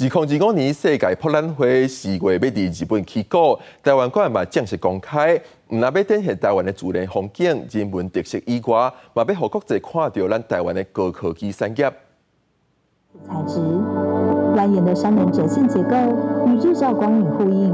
2025年世界博覽會4月欲佇日本起鼓，台灣館嘛正式公開，毋但欲展現台灣的自然風景、人文特色以外，嘛欲予國際看著咱台灣的高科技產業。材質蜿蜒的山巒折線結構與日照光影呼應，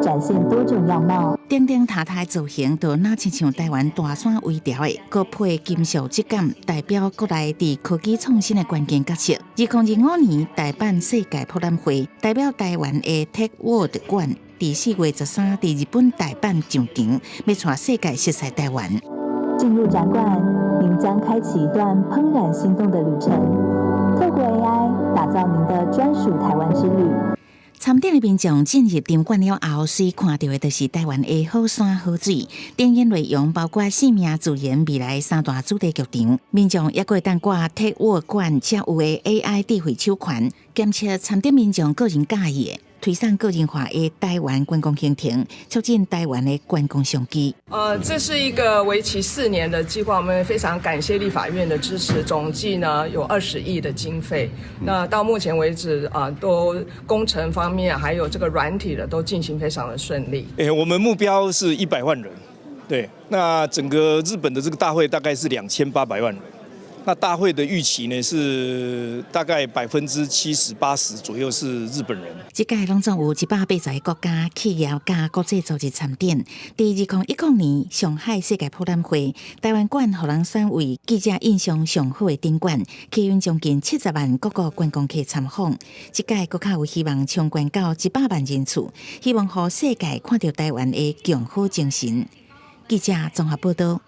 展現多種樣貌。頂頂塔塔造型，就若親像台灣大山微調的，閣配金屬質感，代表國內佇科技創新的關鍵角色。2025年大阪世界博覽會，代表台灣的 Tech World 館，佇4月13佇日本大阪上場，欲帶世界熟似台灣。進入展館，您將開啟一段怦然心動的旅程，透過 AI 打造您的專屬台灣之旅。參展的民眾進入場館了後，首看著的就是台灣的好山好水。展演內容包括生命、自然、未來三大主題劇場。民眾猶閣會當掛 Tech World 館才有的 AI 智慧手環，檢測參展民眾個人佮意的，推送個人化的台灣觀光行程，促進台灣的觀光商機。這是一個為期4年的計劃，我們非常感謝立法院的支持，總計呢有20億的經費。那到目前為止啊，都工程方面還有這個軟體的都進行非常的順利。我們目標是100萬人，對，那整個日本的這個大會大概是2800萬人。那大會的預期呢是大概70%、80%左右是日本人。這屆攏總有180個國家、企業佮國際組織參展。佇2010年上海世界博覽會，台灣館予人選為記者印象上好的展館，吸引將近70萬各國觀光客參訪。這屆閣較有希望衝關到100萬人次，希望予世界看著台灣的共好精神。記者綜合報道。